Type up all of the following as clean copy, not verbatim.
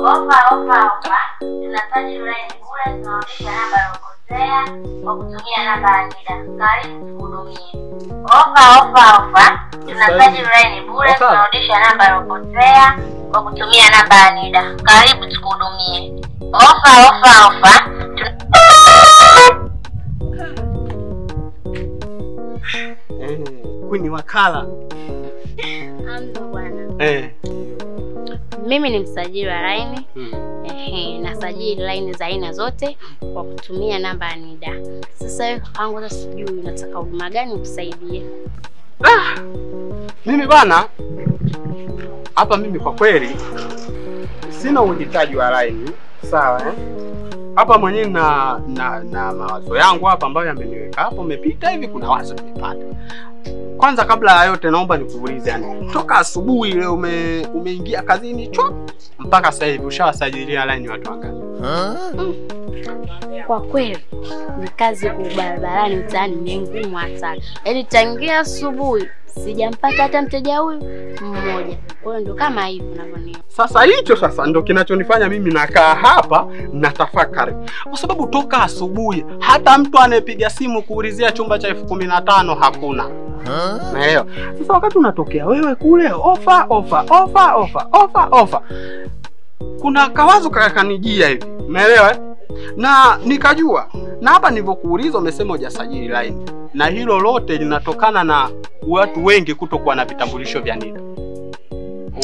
Ofa, ofa, ofa. Tunasajili line bure, tunarudisha namba iliyopotea kwa kutumia namba ya NIDA. Karibu tukuhudumie. Ofa, ofa, ofa. Tunasajili line bure, tunarudisha namba iliyopotea kwa kutumia namba ya NIDA. Karibu tukuhudumie. Ofa, ofa, ofa. Queen wakala. Amzo bwana. Mimi ni msajili wa laini. Nasajili laini za aina zote kwa kutumia namba ya NIDA. Sasa wewe kakaangu hata sijui unataka huduma gani nikusaidie? Mimi bana hapa mimi kwa kweli sina uhitaji wa laini, sawa eh? Hapa mwenyewe na mawazo yangu hapa ambayo yameniweka hapo, umepita hivi kuna wazo nimepata. Kwanza kabla ya yote naomba nikuulize, yani toka asubuhi leo umeingia kazini chop mpaka sasa hivi ushawasajilia line watu wangapi? Kwa kweli ni kazi barabarani mtaani ni ngumu hatari. Yaani tangia asubuhi sijampata hata mteja huyu mmoja. Kwa hiyo ndo kama hivyo unavyoniona. Sasa hicho sasa ndo kinachonifanya mimi nakaa hapa na tafakari. Kwa sababu toka asubuhi hata mtu anayepiga simu kuulizia chumba cha 15,000 hakuna. Naelewa. Sasa wakati unatokea wewe kule ofa ofa ofa ofa ofa ofa, kuna kawazo kakanijia hivi. Umeelewa? Na nikajua. Na hapa nilivyokuuliza umesema hujasajili line. Na hilo lote linatokana na watu wengi kutokuwa na vitambulisho vya NIDA.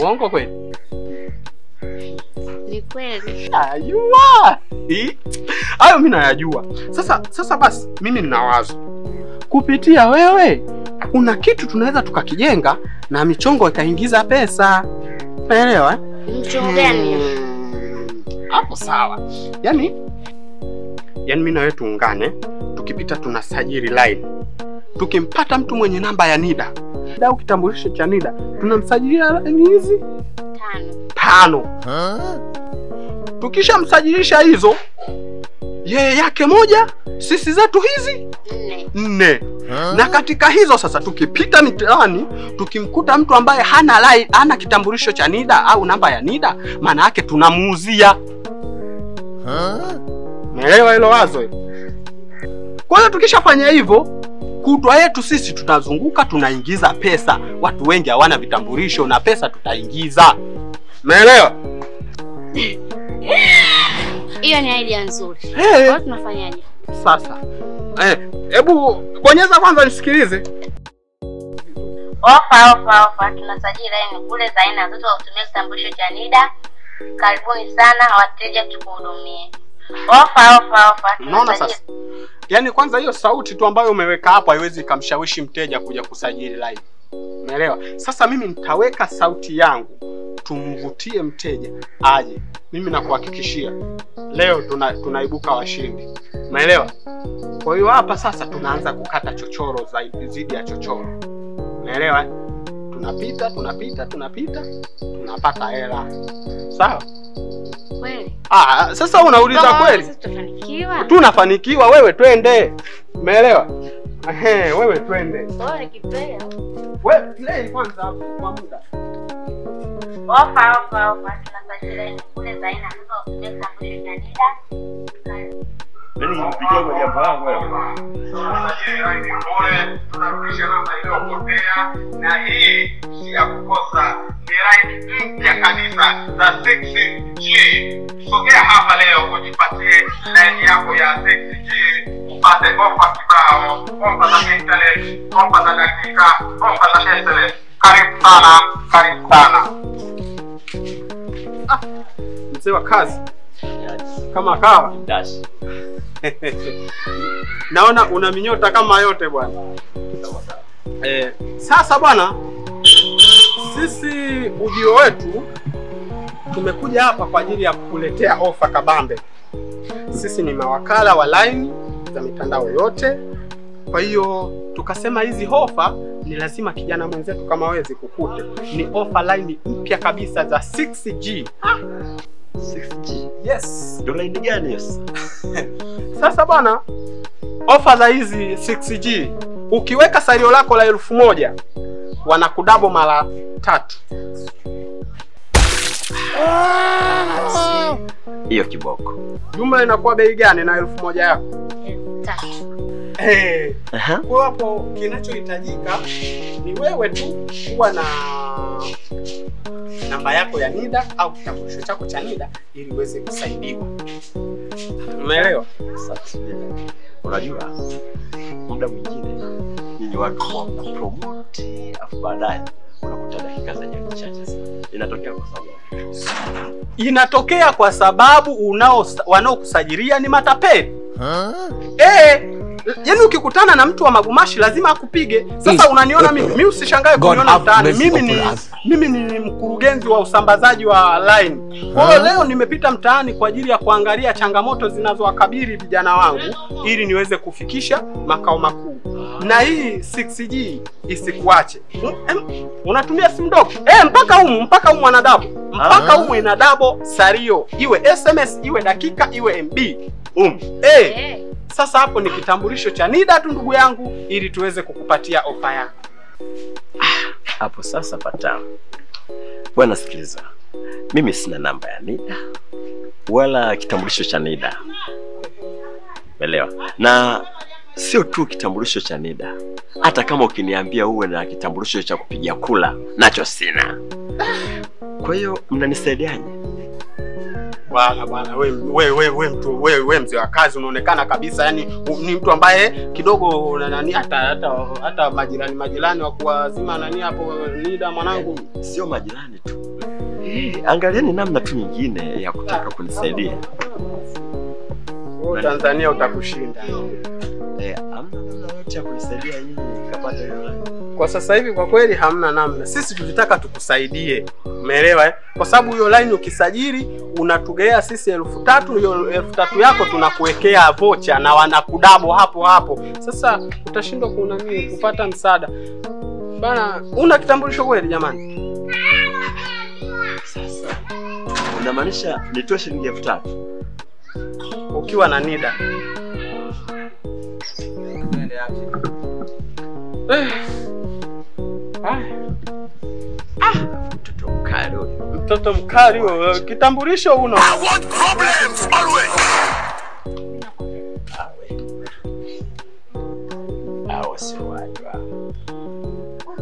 Uongo kweli? Ni kweli. Ayua. Hayo mimi nayajua. Sasa basi mimi nina wazo. Kupitia wewe kuna kitu tunaweza tukakijenga na michongo ikaingiza pesa. Unaelewa? Mchongo gani? Hapo sawa. Yaani mimi na wewe tuungane, tukipita tunasajili line. Tukimpata mtu mwenye namba ya NIDA au kitambulisho cha NIDA, tunamsajilia line hizi 5. Tukishamsajilisha hizo, yeye yake moja, sisi zetu hizi 4. Na katika hizo sasa tukipita mitaani tukimkuta mtu ambaye hana line, hana kitambulisho cha NIDA au namba ya NIDA, maana yake tunamuuzia. Umeelewa hilo wazo hilo? Kwa hiyo tukishafanya hivyo, kutwa yetu sisi tutazunguka tunaingiza pesa. Watu wengi hawana vitambulisho na pesa tutaingiza. Umeelewa? Hiyo ni idea nzuri. Kwa hiyo tunafanyaje? Sasa hebu bonyeza kwanza nisikilize. Ofa, ofa, ofa. Tunasajili line bure za aina zote kwa kutumia kitambulisho cha NIDA. Karibuni sana wateja tukuhudumie. Ofa, ofa, ofa. Unaona sasa? Yaani kwanza hiyo sauti tu ambayo umeweka hapo haiwezi kumshawishi mteja kuja kusajili line. Umeelewa? Sasa mimi nitaweka sauti yangu tumvutie mteja aje. Mimi nakuhakikishia leo tunaibuka washindi. Umeelewa? Kwa hiyo hapa sasa tunaanza kukata chochoro zaidi zidi ya chochoro. Umeelewa? Tunapita, tunapita, tunapita, tunapata hela. Sawa? Kweli? Sasa unauliza kweli? Sisi tutafanikiwa. Tunafanikiwa, wewe twende. Umeelewa? Ehe, wewe twende. Wewe kipea. Wewe play kwanza hapo kwa muda. Ofa, ofa, ofa. Tunasajili line bure za aina zote kwa kutumia kitambulisho cha NIDA. Mimi nimpigie kwa jambo langu wewe. Tunasajili line bure, tunarudisha namba iliyopotea na hii si ya kukosa. Ni line mpya kabisa za 6G. Sogea hapa leo ujipatie line yako ya 6G, upate ofa kibao, ofa za internet, ofa za dakika, ofa za SMS. Karibu sana, karibu sana. Mzee wa kazi. Kama kawa. Dash. Naona una minyota kama yote bwana. Sasa bwana, sisi ujio wetu tumekuja hapa kwa ajili ya kukuletea ofa kabambe. Sisi ni mawakala wa line za mitandao yote. Kwa hiyo tukasema hizi ofa ni lazima kijana mwenzetu kama wewe zikukute. Ni ofa line mpya kabisa za 6G. 6G. Yes. Ndio line gani yes? Sasa bwana, ofa za hizi 6G ukiweka salio lako la 1000 wanakudabo mara 3. Hiyo kiboko. Jumla inakuwa bei gani na 1000 yako? 3000. Kwa hapo kinachohitajika ni wewe tu kuwa na namba yako ya NIDA au kitambulisho chako cha NIDA ili uweze kusaidiwa. Umeelewa? Sasa unajua muda mwingine nyinyi watu wa promote afu baadaye unakuta dakika zenyewe ni chache sana. Inatokea kwa sababu inatokea kwa sababu wanaokusajiria ni matapeli. Yaani ukikutana na mtu wa magumashi lazima akupige. Sasa unaniona mimi, mimi usishangae kuniona mtaani. Mimi ni mkurugenzi wa usambazaji wa line. Kwa hiyo leo nimepita mtaani kwa ajili ya kuangalia changamoto zinazowakabili vijana wangu ili niweze kufikisha makao makuu. Na hii 6G isikuache. Unatumia simu ndogo. Mpaka humu ana double. Mpaka humu ina double salio. Iwe SMS, iwe dakika, iwe MB. Sasa hapo ni kitambulisho cha NIDA tu ndugu yangu ili tuweze kukupatia ofa yako. Hapo sasa patamu. Bwana sikiliza. Mimi sina namba ya NIDA wala kitambulisho cha NIDA. Umeelewa? Na sio tu kitambulisho cha NIDA. Hata kama ukiniambia uwe na kitambulisho cha kupigia kula, nacho sina. Kwa hiyo mnanisaidiaje? Bwana bwana wewe mtu wewe mzee wa kazi unaonekana kabisa, yani ni mtu ambaye kidogo nani hata majirani wa kuwazima nani hapo NIDA mwanangu. Sio majirani tu. Angalieni namna tu nyingine ya kutaka kunisaidia. Wewe Tanzania utakushinda. Hamna namna yote ya kunisaidia nyinyi nikapata hiyo. Kwa sasa hivi kwa kweli hamna namna. Sisi tulitaka tukusaidie. Umeelewa eh? Kwa sababu hiyo line ukisajili unatugea sisi 3000, hiyo 3000 yako tunakuwekea vocha na wanakudabo hapo hapo. Sasa utashindwa kunani kupata msaada. Bana, una kitambulisho kweli jamani? Sasa unamaanisha nitoe shilingi 3000 ukiwa na NIDA? Mtoto mkali. Mtoto mkali wewe, kitambulisho una. I want problems always. Hawa sio watu.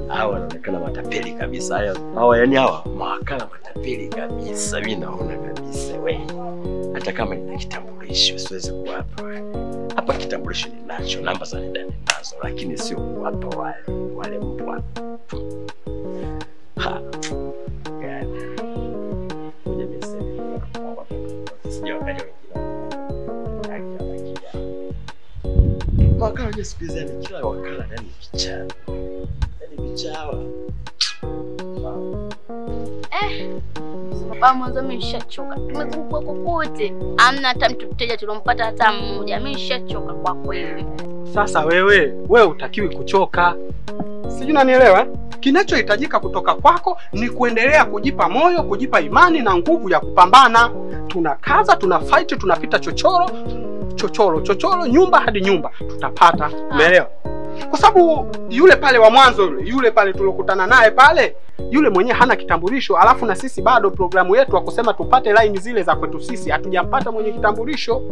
Hawa wanaonekana matapeli kabisa. Hawa yani hawa mawakala matapeli kabisa. Mimi naona kabisa wewe. Hata kama nina kitambulisho siwezi kuwapa. Hapa kitambulisho ninacho, namba za NIDA ninazo, lakini sio kuwapa wale mbwa. Ha. Gani. Ngoja niseme. Sijui wakaja wengine. Wakala wenyewe siku hizi ni kila wakala ndani kichaa. Yaani kichaa hawa. Baba mwanzo mimi nishachoka. Tumezunguka kokote. Hamna hata mtu mteja tulompata hata mmoja. Mimi nishachoka kwa kweli. Sasa wewe hutakiwi kuchoka. Sijui unanielewa? Kinachohitajika kutoka kwako ni kuendelea kujipa moyo, kujipa imani na nguvu ya kupambana. Tunakaza, tuna fight, tunapita chochoro, chochoro, chochoro, nyumba hadi nyumba. Tutapata. Umeelewa? Kwa sababu yule pale wa mwanzo yule pale tulokutana naye pale, yule mwenyewe hana kitambulisho, alafu na sisi bado programu yetu akusema tupate line zile za kwetu sisi, hatujampata mwenye kitambulisho.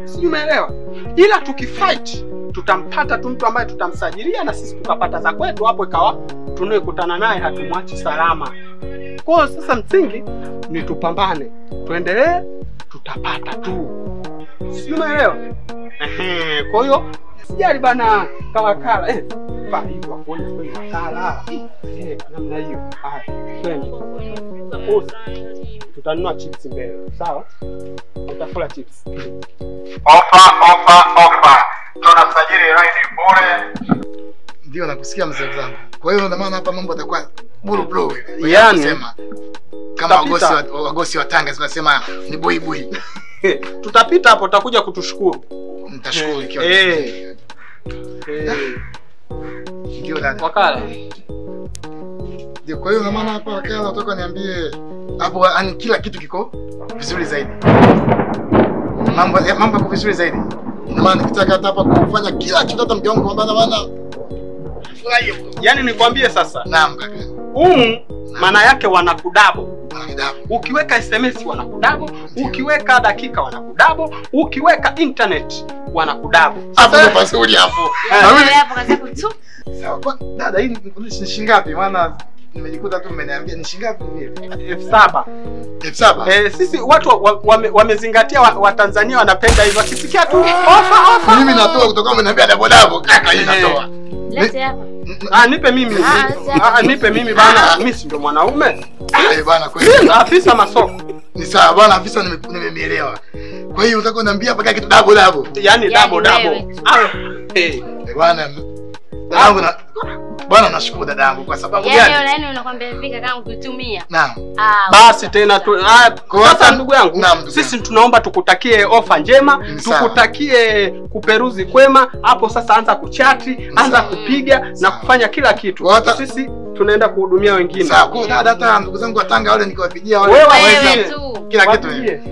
Sijui umeelewa? Ila tukifight tutampata tu mtu ambaye tutamsajilia na sisi tukapata za kwetu, hapo ikawa tunayekutana naye hatumwachi salama. Kwa hiyo sasa msingi ni tupambane, tuendelee, tutapata tu. Sijui umeelewa? Kwa hiyo sijali bana kawakala. Pa hivyo kuona kweli wakala. Namna hiyo. Haya, twende. Tutanunua chips mbele. Sawa? Utakula chips. Ofa ofa ofa. Tunasajili line bure. Ndio nakusikia mzee wangu. Kwa hiyo ndio maana hapa mambo yatakuwa buru buru. Yaani kama wagosi wa Tanga tunasema ni bui bui. Tutapita hapo utakuja kutushukuru. Nitashukuru ikiwa. Ndio dada. Wakala. Ndio kwa hiyo maana hapa wakala nataka niambie hapo yani kila kitu kiko vizuri zaidi. Mambo yako vizuri zaidi. Na maana nikitaka hata hapa kufanya kila kitu hata mke wangu kwamba bana. Yaani nikwambie sasa. Naam kaka. Maana yake wanakudabo. Ukiweka SMS wanakudabo, ukiweka dakika wanakudabo, ukiweka internet wanakudabo. Hapo ndo pazuri hapo. Na wewe hapo kazi yako tu. Sawa, kwa dada hii ni shilingi ngapi? Maana nimejikuta tu mmeniambia ni shilingi ngapi vile? 7,000. 7,000. Sisi watu wamezingatia wa Tanzania wanapenda hivyo. Akisikia tu ofa ofa. Mimi natoa kutoka mmeniambia double double kaka, hii natoa. Lete hapa. Nipe mimi. Nipe mimi bana. Mimi si ndo mwanaume. Bana kweli. Afisa masoko. Ni sawa bana afisa, nimemielewa. Kwa hiyo unataka kuniambia hapa kitu double double. Yaani double double. Bana dadangu na bwana nashukuru dadangu kwa sababu gani? Yaani wewe unakwambia hivi kaka ukitumia. Naam. Basi tena tu sasa ndugu yangu, sisi tunaomba tukutakie ofa njema, tukutakie kuperuzi kwema. Hapo sasa anza kuchati, anza kupiga na kufanya kila kitu. Sisi tunaenda kuhudumia wengine. Sawa, kwa dada hata ndugu zangu wa Tanga wale nikiwapigia wale kila kitu.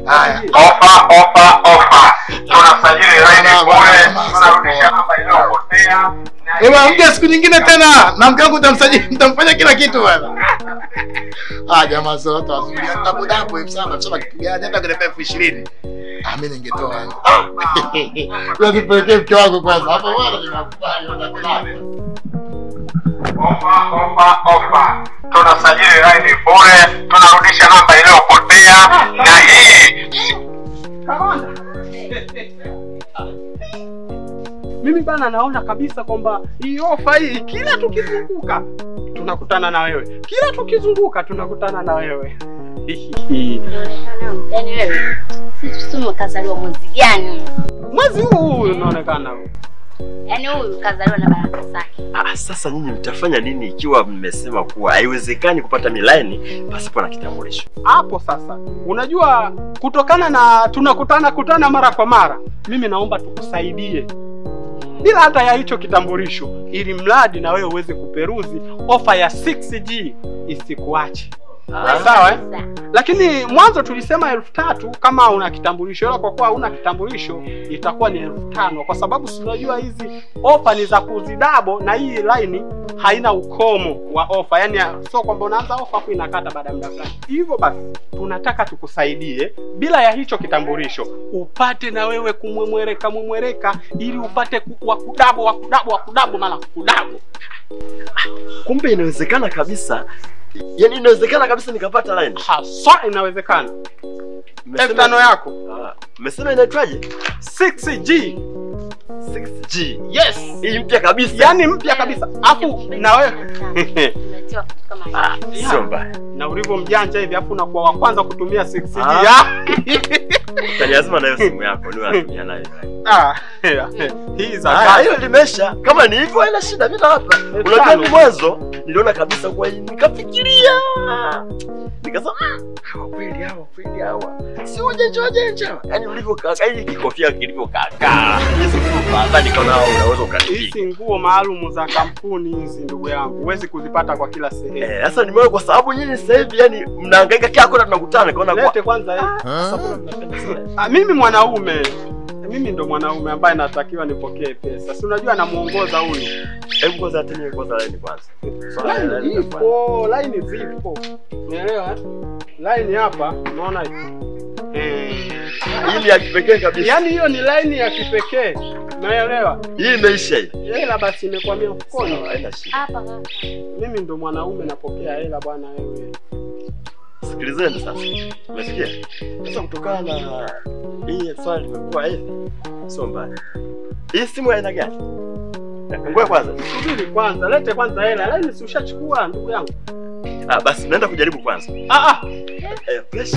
Haya. Ofa ofa ofa. Tunasajili line bure, tunarudisha namba iliyopotea. Ewa mje siku nyingine tena na mke wangu utamsajili, nitamfanya kila kitu bwana. Jamaa zote wazuri. Double double 7,000 kitu gani? Hata kunipa 20,000. Mimi ningetoa. Lazima nipelekee mke wangu kwanza. Hapo bwana ninakubali double double. Ofa ofa ofa. Tunasajili line bure, tunarudisha namba iliyopotea na hii. Mimi bana naona kabisa kwamba hii ofa hii kila tukizunguka tunakutana na wewe. Kila tukizunguka tunakutana na wewe. Yaani wewe sisi tuseme kazaliwa mwezi gani? Mwezi huu unaonekana huu. Yaani huyu kazaliwa na baraka zake. Sasa nyinyi mtafanya nini ikiwa mmesema kuwa haiwezekani kupata milaini pasipo na kitambulisho? Hapo sasa unajua kutokana na tunakutana kutana mara kwa mara, mimi naomba tukusaidie bila hata ya hicho kitambulisho, ili mradi na wewe uweze kuperuzi ofa ya 6G isikuache. Sawa eh? Lakini mwanzo tulisema 3,000 kama una kitambulisho, ila kwa kuwa huna kitambulisho itakuwa ni 5,000 kwa sababu si unajua hizi ofa ni za kuzidabo na hii line haina ukomo wa ofa. Yaani sio kwamba unaanza ofa afu inakata baada ya muda fulani. Hivyo basi tunataka tukusaidie bila ya hicho kitambulisho upate na wewe kumwemwereka mwemwereka ili upate wakudabo wakudabo wakudabo mara kudabo. Kumbe inawezekana kabisa. Yaani inawezekana kabisa nikapata line. Haswa inawezekana. 5,000 yako. Mmesema inaitwaje? 6G. 6G. Yes. Hii mpya kabisa. Yaani mpya kabisa. Afu na wewe sio mbaya. Na ulivyo mjanja hivi afu unakuwa wa kwanza kutumia 6G. Utaniazima nayo simu yako, niwe natumia nayo. Hii za kazi. Hiyo limesha. Kama ni hivyo haina shida, mimi hapa. Unajua mimi mwanzo niliona kabisa kwa hii nikafikiria. Nikasema hawa kweli hawa kweli hawa. Si wajenja wajenja. Yaani ulivyokaa hii kikofia kilivyokaa. Hizi nguo nikaona unaweza ukanipiga. Hizi nguo maalum za kampuni hizi ndugu yangu, huwezi kuzipata kwa kila sehemu. Sasa nimeona kwa sababu nyinyi sasa hivi yani mnahangaika kila kona tunakutana kaona kwa. Lete kwanza hii. Sasa mnapenda sana. Mimi mwanaume. Mimi ndo mwanaume ambaye natakiwa nipokee pesa. Si unajua namuongoza huyu. Hebu kwanza ateni kwanza line kwanza. Line ipo, line zipo. Unaelewa? Line hapa, unaona hii? Hii ni ya kipekee kabisa. Yaani hiyo ni line ya kipekee. Unaelewa? Hii imeisha hii. Hela basi imekwamia mfukoni. Haina shida. Hapa kaka. Mimi ndo mwanaume napokea hela bwana wewe. Sikilizeni sasa. Umesikia? Sasa kutokana na hii swali limekuwa hivi, sio mbaya. Hii simu aina gani? Ngoja kwanza. Subiri kwanza, lete kwanza hela. Line si ushachukua ndugu yangu. Basi naenda kujaribu kwanza. Fresh.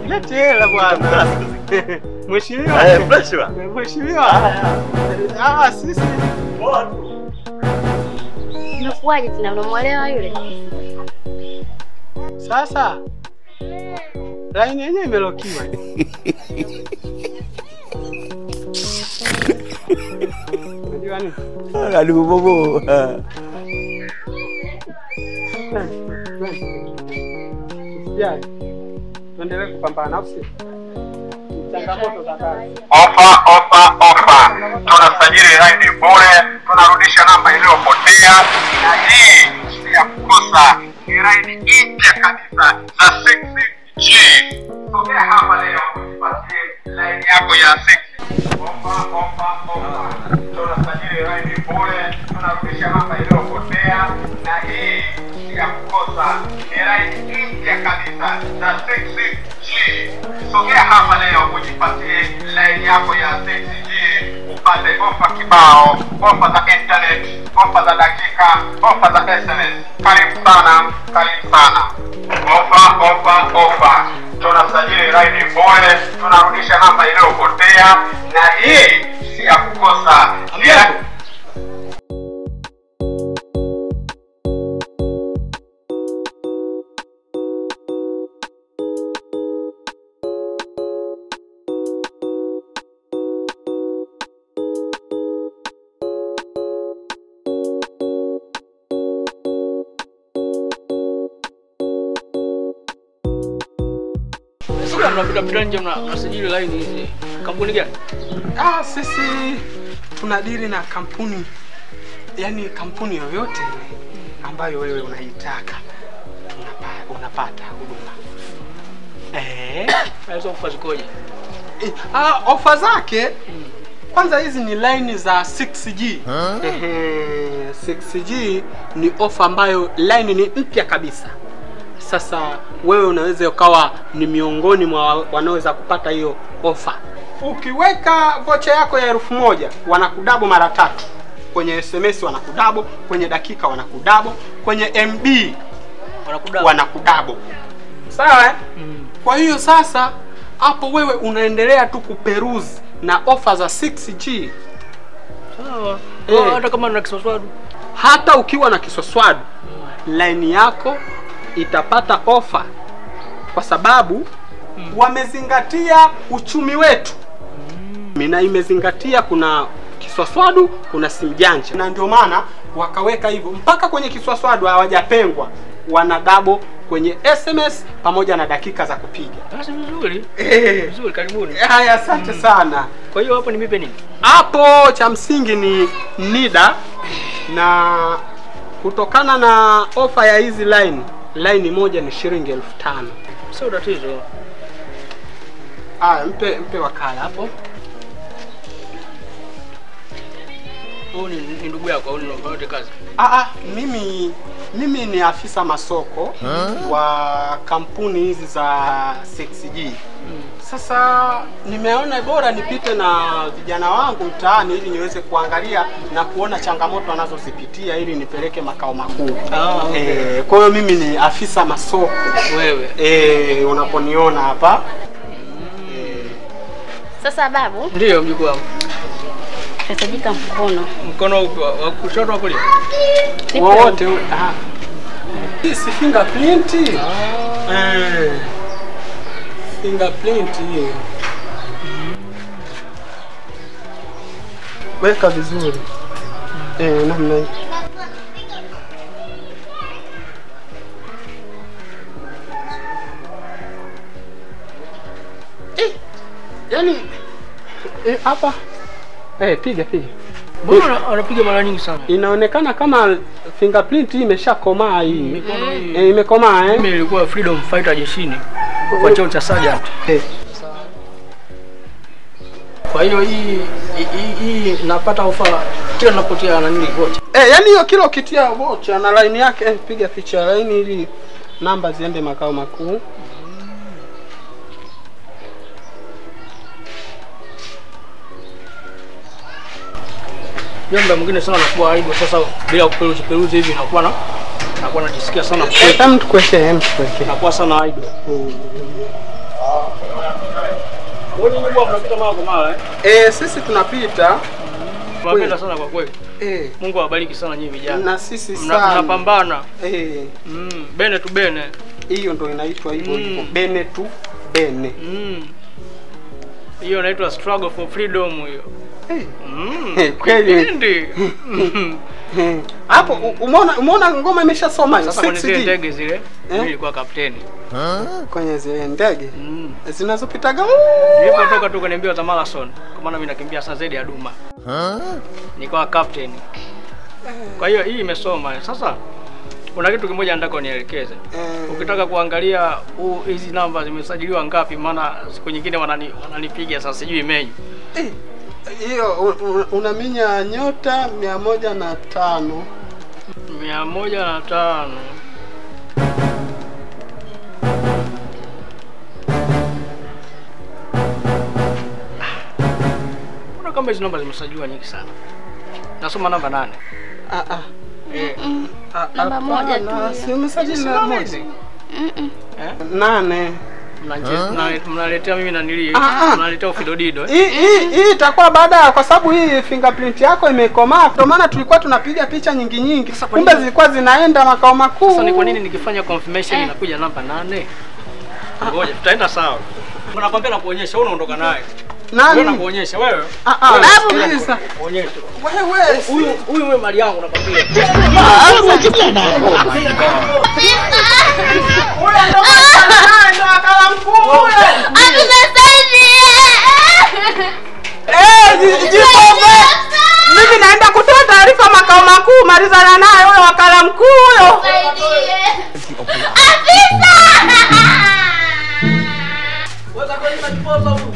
Lete hela bwana. Mheshimiwa. Fresh bwana. Mheshimiwa. Sisi. Poa tu. Imekuwaje tena unamuelewa yule? Sasa line yenyewe imelokiwa. Unajua nini? Karibu bobo. Usijali. Tuendelee kupambana au sio? Changamoto za kazi. Ofa ofa ofa. Tunasajili line bure, tunarudisha namba iliyopotea na hii si ya kukosa. Ni line mpya kabisa za 6G. Sogea hapa leo ujipatie line yako ya 6. Ofa, ofa, ofa. Tunasajili line bure, tunarudisha namba iliyopotea, na hii si ya kukosa. Ni line mpya kabisa za 6G. Sogea hapa leo ujipatie line yako ya 6G, upate ofa kibao, ofa za internet, ofa za dakika, ofa za SMS. Karibu sana, karibu sana. Ofa, ofa, ofa. Tunasajili line bure, tunarudisha namba iliyopotea, na hii si ya kukosa. Mnapita nje mnasajili line hizi. Kampuni gani? Sisi tunadili na kampuni, yani kampuni yoyote ambayo wewe unaitaka unapata huduma. Hizo ofa zikoje? Ofa zake kwanza hizi ni line za 6G. 6G ni ofa ambayo line ni mpya kabisa. Sasa wewe unaweza ukawa ni miongoni mwa wanaoweza kupata hiyo ofa. Ukiweka vocha yako ya 1000 wanakudabo mara 3. Kwenye SMS wanakudabo, kwenye dakika wanakudabo, kwenye MB wanakudabo. Sawa eh? Kwa hiyo sasa hapo wewe unaendelea tu kuperuzi na ofa za 6G. Sawa. Hata kama una kiswaswadu. Hata ukiwa na kiswaswadu, line yako itapata ofa kwa sababu wamezingatia uchumi wetu. Na imezingatia kuna kiswaswadu, kuna simu janja. Na ndio maana wakaweka hivyo mpaka kwenye kiswaswadu hawajapengwa, wana double kwenye SMS pamoja na dakika za kupiga. Basi vizuri. Vizuri, karibuni. Haya, asante sana. Kwa hiyo hapo nimipe nini? Hapo cha msingi ni NIDA, na kutokana na ofa ya hizi line, line moja ni shilingi 5000. Sio tatizo. Mpe wakala hapo. Huyu ni ndugu yako au ni unafanya kazi? Mimi ni afisa masoko wa kampuni hizi za 6G. Sasa nimeona bora nipite na vijana wangu mtaani ili niweze kuangalia na kuona changamoto wanazozipitia ili nipeleke makao makuu. Okay. Kwa hiyo mimi ni afisa masoko. Wewe. Unaponiona hapa. Sasa babu? Ndio mjukuu wangu. Tutajika mkono. Mkono upi, wa kushoto au kulia? Wote. Hii si fingerprint. Fingerprint hii. Weka vizuri. Namna hii. Yaani hapa. Piga. Mbona anapiga mara nyingi sana? Inaonekana kama fingerprint hii imeshakomaa hii. Imekomaa eh. Mimi nilikuwa freedom fighter jeshini kwa cheo cha sergeant. Kwa hiyo hii napata ofa kila ninapotia na nini vocha. Yaani hiyo kila ukitia vocha na line yake, piga picha line ili namba ziende makao makuu. Jambo mwingine sana nakuwa aibu sasa bila kuperuzi peruzi hivi nakuwa najisikia sana. Hem tukuwekee. Nakuwa sana aibu. Wewe ni mbwa unapita mara kwa mara eh? Sisi tunapita. Tunapenda sana kwa kweli. Mungu awabariki sana nyinyi vijana. Na sisi sana. Mnapambana. Bene tu bene. Hiyo ndio inaitwa hivyo hivyo. Bene tu bene. Hiyo inaitwa struggle for freedom hiyo. Kweli. Hapo umeona ngoma imeshasoma sasa. Kwenye zile ndege zile mimi nilikuwa kapteni. Kwenye zile ndege zinazopitaga. Nilipotoka tu kaniambiwa za marathon, kwa maana mimi nakimbia saa zaidi ya Duma. Nilikuwa captain. Kwa hiyo hii imesoma. Sasa Kuna kitu kimoja nataka unielekeze. Ukitaka kuangalia hizi namba zimesajiliwa ngapi, maana siku nyingine wananipiga sasa sijui menu. Hiyo unaminya nyota 105. 105. Mbona kama hizi namba zimesajiliwa nyingi sana? Nasoma namba 8. Namba 1 tu. Si umesajili namba 1? 8. Mnaletea mimi na nili, mnaletea ufidodido. Hii itakuwa baada, kwa sababu hii fingerprint yako imekomaa. Ndio maana tulikuwa tunapiga picha nyingi nyingi. Kumbe zilikuwa zinaenda makao makuu. Sasa ni kwa nini nikifanya confirmation inakuja namba 8? Ngoja tutaenda sawa. Nakwambia nakuonyesha, wewe unaondoka naye. Nani? Wewe nakuonyesha wewe. Babu sikiliza. Onyesha. Wewe huyu wewe mali yangu nakwambia. Ule ndo akala mkuu ule. Jipombe. Mimi naenda kutoa taarifa makao makuu, malizana naye huyo wakala mkuu huyo. Afisa! Weka kwa kipoza huyu.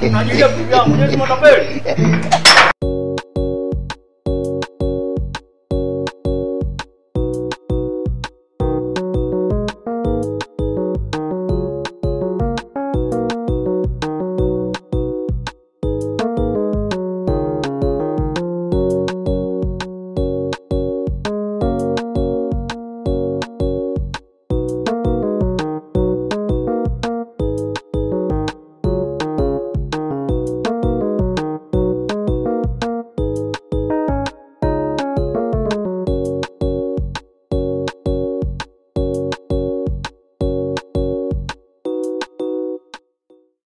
Unajua bibi yangu, yeye si mtapeli.